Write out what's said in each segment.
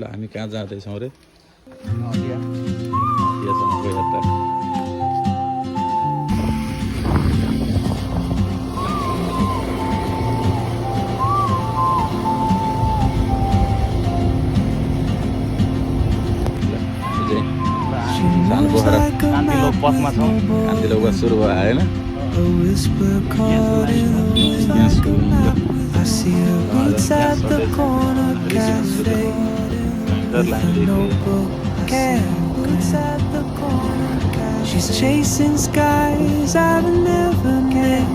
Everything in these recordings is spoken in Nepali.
ल हामी कहाँ जाँदैछौँ अरे हटियासम्मको यात्रा सानो पोखरा कान्तिलोक पथमा छौँ। कान्तिलोकमा सुरु भयो होइन I see her boots at the corner cafe. Notebook boots at the corner cafe. She's chasing skies I've never met.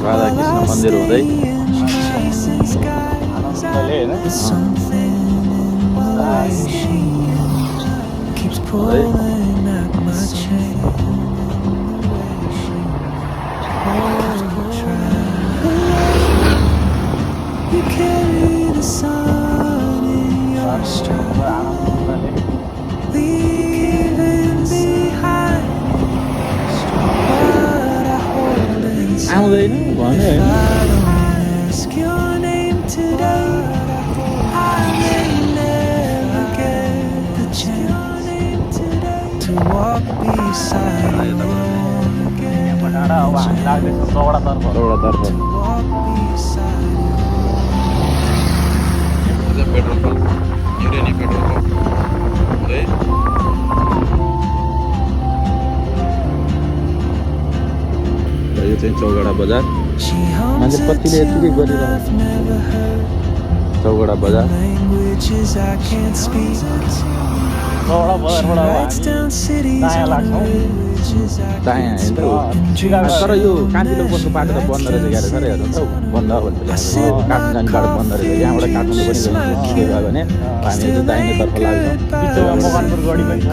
Radhakrishna मन्दिर हुँदै Chasing skies There's something in the way she keeps pulling at my chain. You carry the sun in your stride, leaving behind what I hold inside. आउँदैन भने I don't ask your name today, I may never get the chance to walk beside you again. टाढा अब हामी लाग्दैछ चौडातर्फ। एउटातर्फ Walk beside you. Petrol pump युरेनी पेट्रोल पम्प है यो चाहिँ चौगडा बजार She मान्छे hums a कतिले यतिकै tune गरिरहेको I've never heard, चौगडा बजार languages I can't speak. चौडा She बजारबाट writes down cities दायाँ on लाग्छौँ। languages I दायाँ can't होइन तर यो कान्तिलोक बस्नु बाटो त बन्द रहेछ ग्यारे सर हेर्नु त बन्द भनेर काठमाडौँ जाने बाटो बन्द रहेछ यहाँबाट काठमाडौँ पनि गयो भने हामी चाहिँ दाहिनेतर्फ लाग्छौँ बिचमा मकनपुर गढी पनि छ।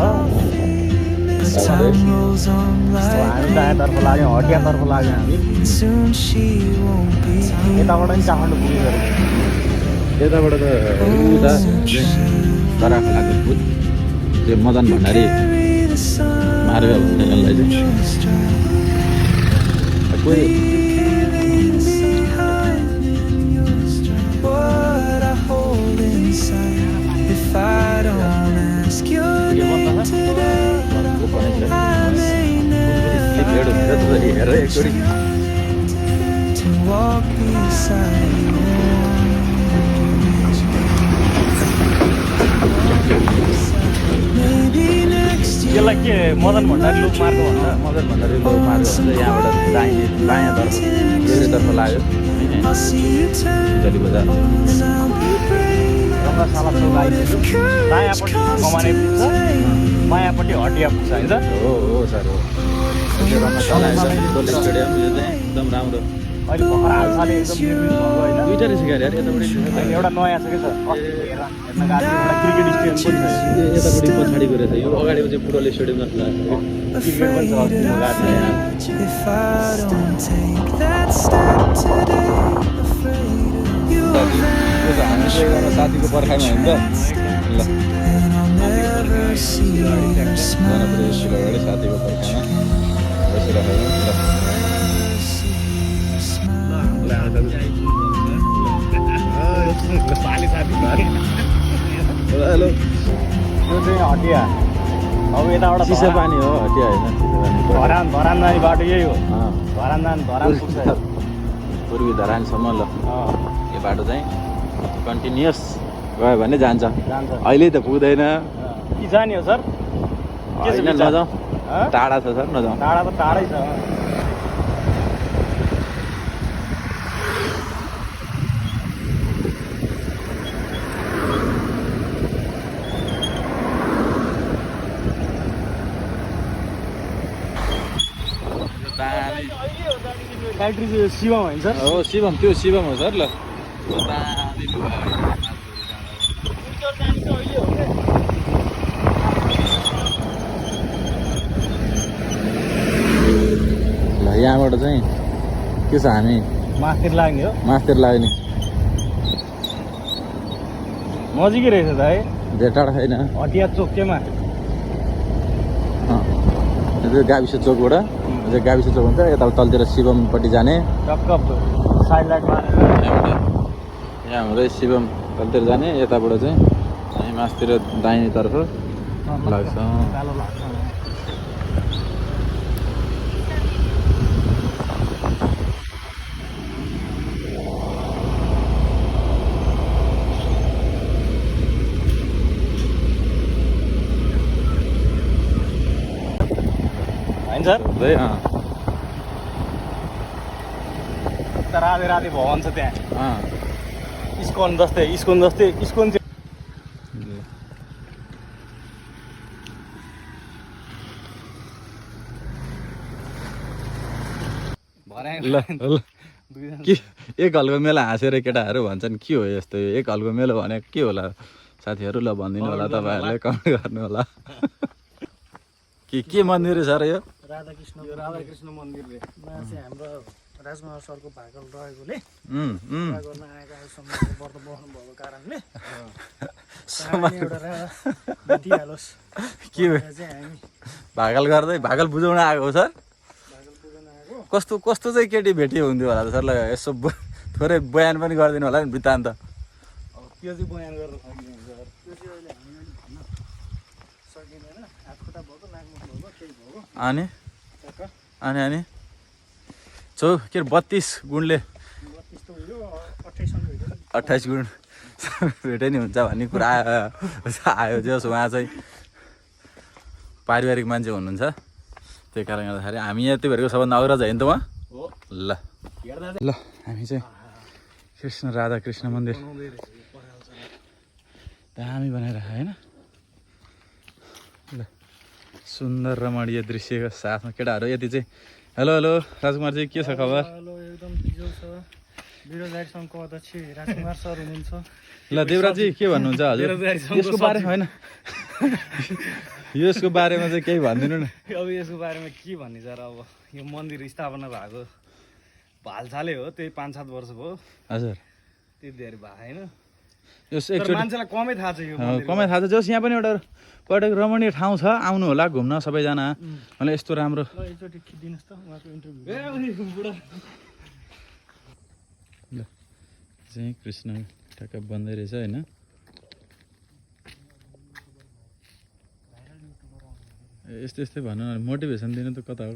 As time rolls on अब like हामी दायाँतर्फ लाग्यौँ, हटियातर्फ लाग्यौँ हामी। soon she won't be here. यताबाट पनि काठमाडौँ पुगेको यताबाट त उता तराफ लाग्यो भूत त्यो Madan Bhandari Carry the sun मार्ग हुन्छ यसलाई चाहिँ कोही leaving behind in your stride what I hold inside. If I don't ask your name today, I may never भेट हुन्छ हेर एकचोटि to walk beside you. Maybe next year. यसलाई के मदन भण्डारी लुप मार्ग भन्छ। मदन भण्डारी लो मार्ग हुन्छ यहाँबाट दाहिने दायाँतर्फ एउटैतर्फ लाग्यो I'll see you turn गली बजार and I'll be brave. रङ्गशाला चौक आइपुग्यो। दायाँपट्टि कमाने पुग्छ, बायाँपट्टि हटिया पुग्छ होइन त? हो सर हो त्यो रङ्गशाला डोल्ले स्टेडियम यो चाहिँ एकदम राम्रो अहिले भर्खर हालसालै एकदम निर्मित भएको होइन? दुईवटा रहेछ क्या अरे यतापट्टि अहिले एउटा नयाँ छ कि सर, अस्ति हेर्न गएको थिएँ, एउटा क्रिकेट स्टेडियम पनि छ। यतापट्टि पछाडिको रहेछ यो अगाडि चाहिँ फुटबल स्टेडियम जस्तो लाग्यो क्रिकेट पनि छ, अस्ति म गएको थिएँ। If I don't take that step today, afraid of you त्यो त हामी चाहिँ एकजना साथीको पर्खाइमा होइन त ल and I'll never see your smile. जनपुर Siliguri साथीको पर्खाइमा बसिरहेको ल हेलो त्यो चाहिँ हटिया। अब यताबाट चिसो पानी हो हटिया होइन चिसो पानी धरान जाने बाटो यही हो। अँ, धरान पुग्छ। पूर्वी धरानसम्म ल अँ, यो बाटो चाहिँ कन्टिन्युस गयो भने जान्छ जान्छ। अहिले त पुग्दैन कि जाने हो सर? के छ होइन विचार? नजाउँ हँ? टाढा छ सर नजाउँ टाढा त टाढै छ। फ्याक्ट्री चाहिँ शिवम होइन सर? हो शिवम त्यो शिवम हो सर ल ल यहाँबाट चाहिँ के छ हामी मास्तिर लाग्ने हो। मास्तिर लाग्ने नजिकै रहेछ त है। धेरै टाढा छैन हटिया चोक केमा? त्यो गाविस चोकबाट त्यो गाविस चोक हुन्छ यता तलतिर शिवमपट्टि जाने टक्क साइड लाइट मारेर यहाँबाट यहाँ हुँदै शिवम तलतिर जाने यताबाट चाहिँ हामी अनि मासतिर दाहिनेतर्फ लाग्छ कालो लाग्छ होइन सर राधे राधे भवन छ त्यहाँ इस्कोन जस्तै इस्कोन चाहिँ ल के एक हलको मेला हाँसेर केटाहरू भन्छन् के हो यस्तो एक हलको मेलो भनेको के होला साथीहरू ल भनिदिनु होला तपाईँहरूले कमेन्ट गर्नु होला के मन्दिर छ र यो राधाकृष्ण मन्दिर रे चाहिँ हाम्रो राजकुमार सरको भाकल रहेकोले गर्न आएका समाजको व्रत बस्नु भएको कारणले भेटिहालोस् के भाकल गर्दै भाकल बुझाउन आएको सर कस्तो कस्तो चाहिँ केटी भेटियो हुन्थ्यो होला त सर ल यसो थोरै बयान पनि गरिदिनु होला नि वृत्तान्त त्यो चाहिँ बयान गर्न सकिँदैन सर त्यो चाहिँ अहिले हामीले भन्न सकिँदैन हात खुट्टा भएको नाकमुख भएको केही भएको अनि अनि छौ के 32 गुणले 32 त उयो 28 भेट्यो 28 गुण भेटे नि हुन्छ भन्ने कुरा आयो जस उहाँ चाहिँ पारिवारिक मान्छे हुनुहुन्छ त्यही कारणले गर्दाखेरि हामी यहाँ त्यो भएरको सबभन्दा अग्रज होइन त उहाँ ल ल हामी चाहिँ कृष्ण राधा कृष्ण मन्दिर दामी बनाएर होइन ल सुन्दर रमणीय दृश्यको साथमा केटाहरू यति चाहिँ हेलो हेलो राजकुमारजी के छ खबर हेलो एकदम बिजो छ बेरोजगारी सङ्घको अध्यक्ष राजकुमार सर हुनुहुन्छ ल देवराजी के भन्नुहुन्छ हजुर यसको बारेमा होइन यसको बारेमा चाहिँ केही भनिदिनु न अब यसको बारेमा के भन्ने सर अब यो मन्दिर स्थापना भएको हालसालै हो त्यही 5-7 वर्ष भयो हजुर त्यति धेरै भएको होइन यस तर एकचोटि मान्छेलाई कमै थाहा छ यो कमै थाहा छ जस यहाँ पनि एउटा पर्यटक रमणीय ठाउँ छ आउनु होला घुम्न सबैजना मलाई यस्तो राम्रो ल एकचोटि खिचिदिनुहोस् त उहाँको इन्टरभ्यू ल चाहिँ कृष्ण ठ्याक्क बन्दै रहेछ होइन यस्तो यस्तै भन्नु न मोटिभेसन दिनु त कता हो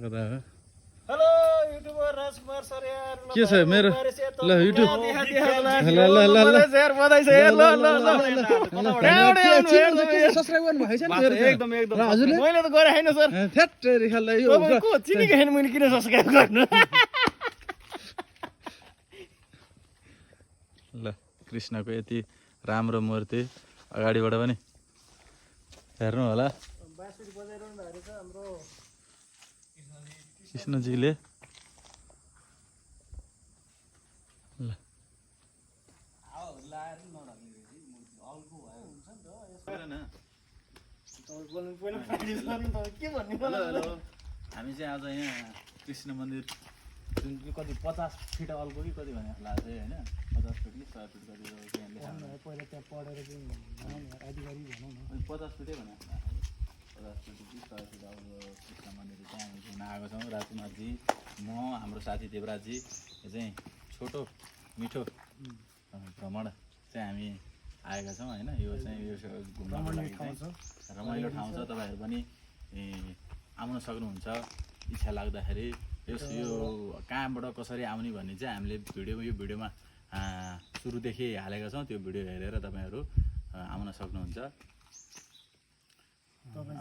हेलो युट्युबर राजकुमार सर यार के छ मेरो ल युट्युब सब्स्क्राइब गर्नु भएको छैन एकदम मैले त गरे हैन सर थ्याट्टरी खाल्ला यो को चिनेको छैन मैले किन सब्स्क्राइब गर्नु ल कृष्णको यति राम्रो मूर्ति अगाडिबाट पनि हेर्नु होला कृष्णजीले ल हामी चाहिँ आज यहाँ कृष्ण मन्दिर जुन कति 50 फिट अल्को कि कति भने होला चाहिँ होइन 50 फिट कि 100 फिट कति पहिला त्यहाँ पढेर चाहिँ अधिकारी भनौँ न 50 फिटै भने 50 फिट कि 100 फिट अल्को कृष्ण मन्दिर चाहिँ हामी घुम्न आएको छौँ राजकुमारजी म हाम्रो साथी देवराजजी यो चाहिँ छोटो मिठो भ्रमण चाहिँ हामी आएका छौँ होइन यो चाहिँ यो घुम्नको लागि रमाइलो ठाउँ छ तपाईँहरू पनि आउन सक्नुहुन्छ इच्छा लाग्दाखेरि यो कहाँबाट कसरी आउने भन्ने चाहिँ हामीले यो भिडियोमा सुरुदेखि हालेका छौँ त्यो भिडियो हेरेर तपाईँहरू आउन सक्नुहुन्छ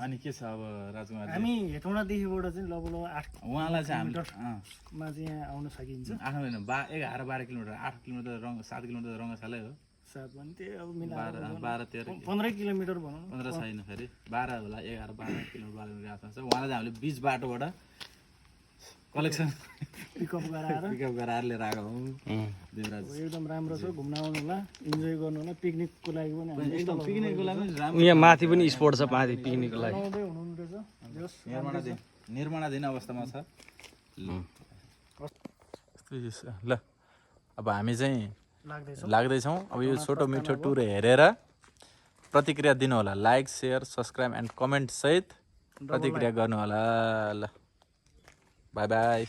अनि के छ अब राजकुमार हामी हेटौँडादेखिबाट चाहिँ लगभग 8 उहाँलाई चाहिँ मा चाहिँ यहाँ आउन सकिन्छ 8 होइन 11-12 किलोमिटर 8 किलोमिटर 7 किलोमिटर रङ्गशालै हो 7 भने त्यही अब मिलाएर 12-13 15 किलोमिटर भनौँ 15 छैन फेरि 12 होला 11-12 किलोमिटर आसपास छ उहाँलाई चाहिँ हामीले बिच बाटोबाट कलेक्सन पिकअप गराएर लिएर आएको हौँ देवराज एकदम राम्रो छ घुम्न आउनु होला इन्जोय गर्नु होला पिकनिकको लागि पनि एकदम पिकनिकको लागि पनि राम्रो यहाँ माथि पनि स्पोर्ट छ माथि पिकनिकको लागि निर्माणाधीन अवस्थामा छ ल अब हामी चाहिँ लाग्दैछौँ अब यो छोटो मिठो टुर हेरेर प्रतिक्रिया दिनु होला like share subscribe and comment सहित प्रतिक्रिया गर्नु होला ल बाई बाई